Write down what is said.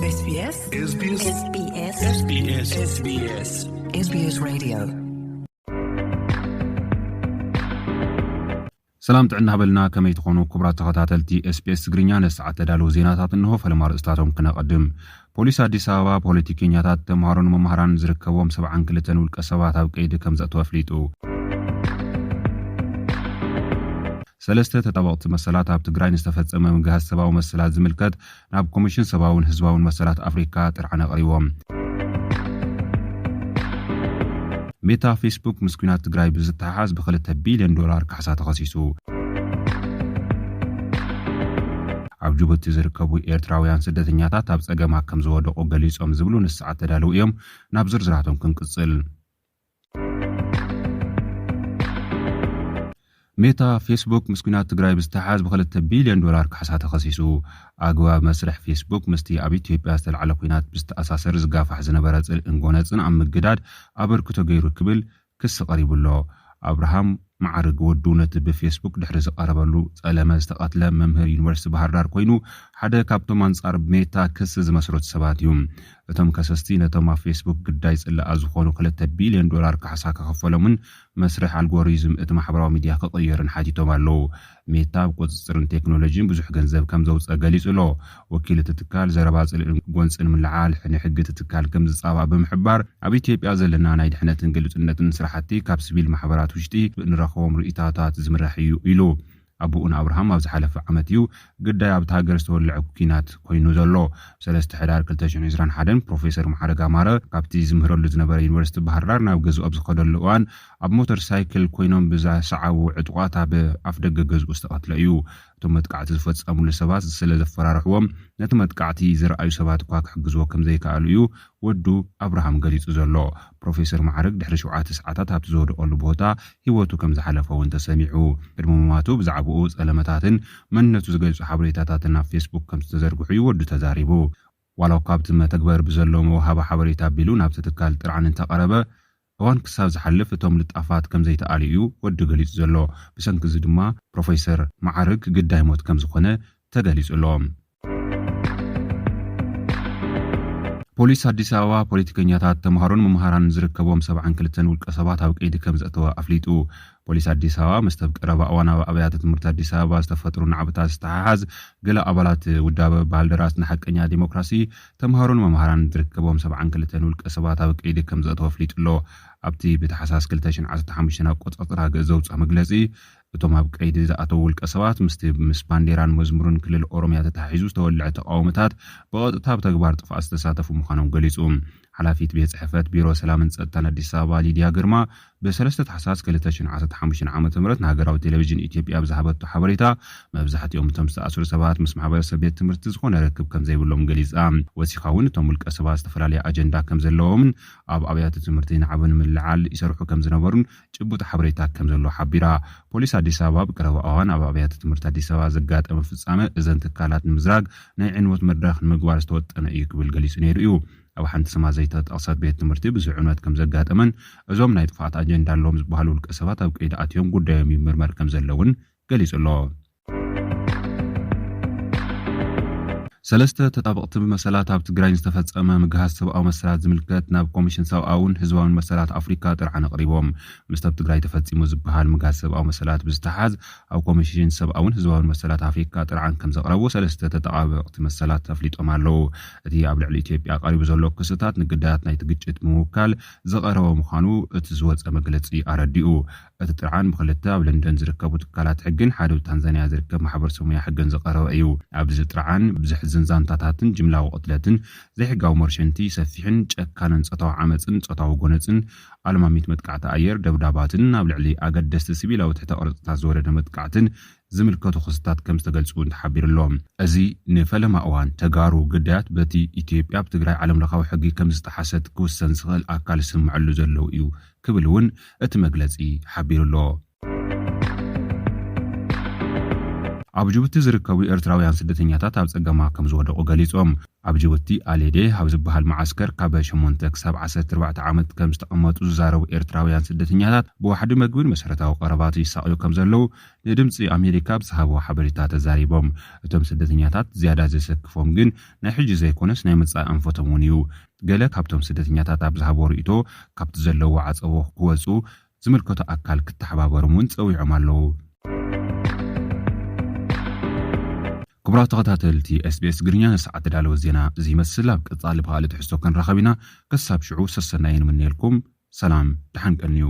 SBS SBS SBS SBS SBS Radio. ሰላም ጥዕና ሃበልና፣ ከመይ ትኾኑ ክቡራት ተኸታተልቲ SBS ትግርኛ? ነዚ ሰዓት ተዳለዉ ዜናታት እንሆ። ፈለማ ኣርእስታቶም ክነቐድም። ፖሊስ ኣዲስ ኣበባ ፖለቲከኛታት፣ ተምሃሮን መምሃራን ዝርከብዎም ሰብዓን ክልተን ውልቀ ሰባት ኣብ ቀይዲ ከም ዘእተወ ኣፍሊጡ። ሰለስተ ተጣበቕቲ መሰላት ኣብ ትግራይ ንዝተፈጸመ ምግሃስ ሰብኣዊ መሰላት ዝምልከት ናብ ኮሚሽን ሰብኣውን ህዝባውን መሰላት ኣፍሪካ ጥርዓን ኣቕሪቦም። ሜታ ፌስቡክ ምስ ኲናት ትግራይ ብዝተሓሓዝ ብክልተ ቢልዮን ዶላር ካሕሳ ተኸሲሱ። ኣብ ጅቡቲ ዝርከቡ ኤርትራውያን ስደተኛታት ኣብ ጸገማት ከም ዝወደቑ ገሊጾም ዝብሉ ንሰዓት ተዳለዉ እዮም። ናብ ዝርዝራቶም ክንቅጽል። ሜታ ፌስቡክ ምስ ኲናት ትግራይ ብዝተሓሓዝ ብክልተ ቢልዮን ዶላር ካሕሳ ተኸሲሱ። ኣግባብ መስርሕ ፌስቡክ ምስቲ ኣብ ኢትዮጵያ ዝተላዕለ ኲናት ብዝተኣሳሰር ዝጋፋሕ ዝነበረ ጽልእን ጎነጽን ኣብ ምግዳድ ኣበርክቶ ገይሩ ክብል ክሲ ቀሪቡ ኣሎ። ኣብርሃም መዓርግ ወዱ ነቲ ብፌስቡክ ድሕሪ ዝቐረበሉ ጸለመ ዝተቐትለ መምህር ዩኒቨርሲቲ ባህር ዳር ኮይኑ ሓደ ካብቶም ኣንጻር ሜታ ክሲ ዝመስረቱ ሰባት እዩ። እቶም ከሰስቲ ነቶም ኣብ ፌስቡክ ግዳይ ጽላኣ ዝኾኑ ክልተ ቢልዮን ዶላር ካሕሳ ክኸፈሎምን መስርሕ ኣልጎሪዝም እቲ ማሕበራዊ ሚድያ ክቕየርን ሓቲቶም ኣለዉ። ሜታ ኣብ ቁጽጽርን ቴክኖሎጂን ብዙሕ ገንዘብ ከም ዘውጸ ገሊጹ ኣሎ። ወኪል እቲ ትካል ዘረባ ጽልእን ጎንጽን ምልዓል ንሕጊ እቲ ትካል ከም ዝጻባእ ብምሕባር ኣብ ኢትዮጵያ ዘለና ናይ ድሕነትን ግልጽነትን ስራሕቲ ካብ ሲቪል ማሕበራት ውሽጢ ንረኽቦም ርእይታታት ዝምራሕ እዩ ኢሉ። ኣቡኡን ኣብርሃም ኣብ ዝሓለፈ ዓመት እዩ ግዳይ ኣብቲ ሃገር ዝተወልዐ ኲናት ኮይኑ ዘሎ። ሰለስተ ሕዳር ክልተ ሽሕን ዕስራን ሓደን ፕሮፌሰር መዓረግ ኣማረ ካብቲ ዝምህረሉ ዝነበረ ዩኒቨርሲቲ ባህር ዳር ናብ ገዝኡ ኣብ ዝኸደሉ እዋን ኣብ ሞተር ሳይክል ኮይኖም ብዝሰዓቡ ዕጡቓት ኣብ ኣፍ ደገ ገዝኡ ዝተቐትለ እዩ። እቶም መጥቃዕቲ ዝፈጸሙሉ ሰባት ስለ ዘፈራርሕዎም ነቲ መጥቃዕቲ ዝረኣዩ ሰባት እኳ ክሕግዝዎ ከም ዘይከኣሉ እዩ ወዱ ኣብርሃም ገሊጹ ዘሎ። ፕሮፌሰር መዓረግ ድሕሪ ሸውዓተ ሰዓታት ኣብቲ ዝወደቐሉ ቦታ ህይወቱ ከም ዝሓለፈ እውን ተሰሚዑ። ቅድሚ ምማቱ ብዛዕባኡ ጸለመታትን መንነቱ ዝገልጹ ሓበሬታታትን ኣብ ፌስቡክ ከም ዝተዘርግሑ እዩ ወዱ ተዛሪቡ። ዋላ እኳ ኣብቲ መተግበር ብዘሎ መውሃቢ ሓበሬታ ኣቢሉ ናብቲ ትካል ጥርዓን እንተቐረበ፣ እዋን ክሳብ ዝሓልፍ እቶም ልጣፋት ከም ዘይተኣልዩ እዩ ወዱ ገሊጹ ዘሎ። ብሰንኪ እዚ ድማ ፕሮፌሰር መዓርግ ግዳይ ሞት ከም ዝኾነ ተገሊጹ ኣሎ። ፖሊስ ኣዲስ ኣበባ ፖለቲከኛታት፣ ተምሃሮን መምሃራን ዝርከብዎም ሰብዓን ክልተን ውልቀ ሰባት ኣብ ቀይዲ ከም ዘእተወ ኣፍሊጡ። ፖሊስ ኣዲስ ኣበባ ምስቲ ኣብ ቀረባ እዋን ኣብ ኣብያተ ትምህርቲ ኣዲስ ኣበባ ዝተፈጥሩ ናዕብታት ዝተሓሓዝ ገለ ኣባላት ውዳበ ባልደራስ ንሓቀኛ ዲሞክራሲ፣ ተምሃሮን መምሃራን ዝርከብዎም ሰብዓን ክልተን ውልቀ ሰባት ኣብ ቀይዲ ከም ዘእተወ ኣፍሊጡ ኣሎ። ኣብቲ ብታሕሳስ ክልተ ሽሕን ዓሰርተ ሓሙሽተን ኣቆጻጽራ ገጽ ዘውጽኦ መግለጺ፣ እቶም ኣብ ቀይዲ ዝኣተዉ ውልቀ ሰባት ምስቲ ምስ ባንዴራን መዝሙርን ክልል ኦሮምያ ተተሓሒዙ ዝተወልዐ ተቃውሞታት ብቐጥታ ኣብ ተግባር ጥፍኣት ዝተሳተፉ ምዃኖም ገሊጹ። ሓላፊት ቤት ጽሕፈት ቢሮ ሰላምን ጸጥታን ኣዲስ ኣበባ ሊድያ ግርማ ብሰለስተ ታሕሳስ ክልተ ሽሕን ዓሰርተ ሓሙሽተን ዓመተ ምህረት ንሃገራዊ ቴሌቪዥን ኢትዮጵያ ብዝሃበቶ ሓበሬታ፣ መብዛሕትኦም እቶም ዝተኣስሩ ሰባት ምስ ማሕበረሰብ ቤት ትምህርቲ ዝኾነ ርክብ ከም ዘይብሎም ገሊጻ። ወሲኻ እውን እቶም ውልቀ ሰባት ዝተፈላለየ ኣጀንዳ ከም ዘለዎምን ኣብ ኣብያተ ትምህርቲ ናዕቢ ንምልዕዓል ይሰርሑ ከም ዝነበሩን ጭቡጥ ሓበሬታ ከም ዘሎ ሓቢራ። ፖሊስ ኣዲስ ኣበባ ብቀረባ እዋን ኣብ ኣብያተ ትምህርቲ ኣዲስ ኣበባ ዘጋጠመ ፍጻመ እዘን ትካላት ንምዝራግ ናይ ዕንወት መድረኽ ንምግባር ዝተወጠነ እዩ ክብል ገሊጹ ነይሩ እዩ። ኣብ ሓንቲ ስማ ዘይተጠቕሰት ቤት ትምህርቲ ብዙሕ ዕንወት ከም ዘጋጠመን እዞም ናይ ጥፍኣት ኣጀንዳ ኣለዎም ዝበሃሉ ውልቀ ሰባት ኣብ ቀይዲ ኣትዮም ጉዳዮም ይምርመር ከም ዘሎ እውን ገሊጹ ኣሎ። ሰለስተ ተጣበቕቲ መሰላት ኣብ ትግራይ ዝተፈጸመ ምግሃስ ሰብኣዊ መሰላት ዝምልከት ናብ ኮሚሽን ሰብኣውን ህዝባውን መሰላት ኣፍሪካ ጥርዓን ኣቕሪቦም። ምስቲ ኣብ ትግራይ ተፈጺሙ ዝበሃል ምግሃስ ሰብኣዊ መሰላት ብዝተሓዝ ኣብ ኮሚሽን ሰብኣውን ህዝባውን መሰላት ኣፍሪካ ጥርዓን ከም ዘቕረቡ ሰለስተ ተጣበቕቲ መሰላት ኣፍሊጦም ኣለዉ። እቲ ኣብ ልዕሊ ኢትዮጵያ ቀሪቡ ዘሎ ክስታት ንግዳያት ናይቲ ግጭት ብምውካል ዝቐረበ ምዃኑ እቲ ዝወጸ መግለጺ ኣረዲኡ። እቲ ጥርዓን ብክልተ ኣብ ለንደን ዝርከቡ ትካላት ሕግን ሓደ ኣብ ታንዛንያ ዝርከብ ማሕበረሰብ ሙያ ሕግን ዝቐረበ እዩ። ኣብዚ ጥርዓን ብዘሕዝን ዛንታታትን ጅምላዊ ቅትለትን ዘይሕጋዊ መርሸንቲ፣ ሰፊሕን ጨካንን ጾታዊ ዓመጽን ጾታዊ ጎነጽን፣ ኣልማሚት መጥቃዕቲ ኣየር፣ ደብዳባትን ኣብ ልዕሊ ኣገደስቲ ሲቪላዊ ትሕተ ቅርጽታት ዝወረደ መጥቃዕትን ዝምልከቱ ክስታት ከም ዝተገልጹ እውን ተሓቢሩ ኣሎ። እዚ ንፈለማ እዋን ተጋሩ ግዳያት በቲ ኢትዮጵያ ኣብ ትግራይ ዓለም ለኻዊ ሕጊ ከም ዝጠሓሰት ክውሰን ዝኽእል ኣካል ዝስምዐሉ ዘለዉ እዩ ክብል እውን እቲ መግለጺ ሓቢሩ ኣሎ። ኣብ ጅቡቲ ዝርከቡ ኤርትራውያን ስደተኛታት ኣብ ጸገማ ከም ዝወደቑ ገሊጾም። ኣብ ጅቡቲ ኣሌዴ ኣብ ዝበሃል መዓስከር ካብ ሸሞንተ ክሳብ ዓሰርተ ኣርባዕተ ዓመት ከም ዝተቐመጡ ዝዛረቡ ኤርትራውያን ስደተኛታት፣ ብዋሕዲ መግብን መሰረታዊ ቀረባት ይሳቕዩ ከም ዘለዉ ንድምጺ ኣሜሪካ ብዝሃብዎ ሓበሬታ ተዛሪቦም። እቶም ስደተኛታት ዝያዳ ዘሰክፎም ግን ናይ ሕጂ ዘይኮነስ ናይ መጻኢ ኣንፈቶም እውን እዩ። ገለ ካብቶም ስደተኛታት ኣብ ዝሃብዎ ርእይቶ፣ ካብቲ ዘለዎ ዓጸቦ ክወጹ ዝምልከቶ ኣካል ክተሓባበሮም እውን ጸዊዖም ኣለዉ። ክቡራት ተኸታተልቲ ኤስቢኤስ ትግርኛ፣ ንሰዓት ተዳለወ ዜና እዚ ይመስል። ኣብ ቀጻሊ ብኻልእ ትሕዝቶ ክንራኸብ ኢና። ክሳብ ሽዑ ሰሰናይ ንምነየልኩም። ሰላም፣ ደሓን ቀንዩ።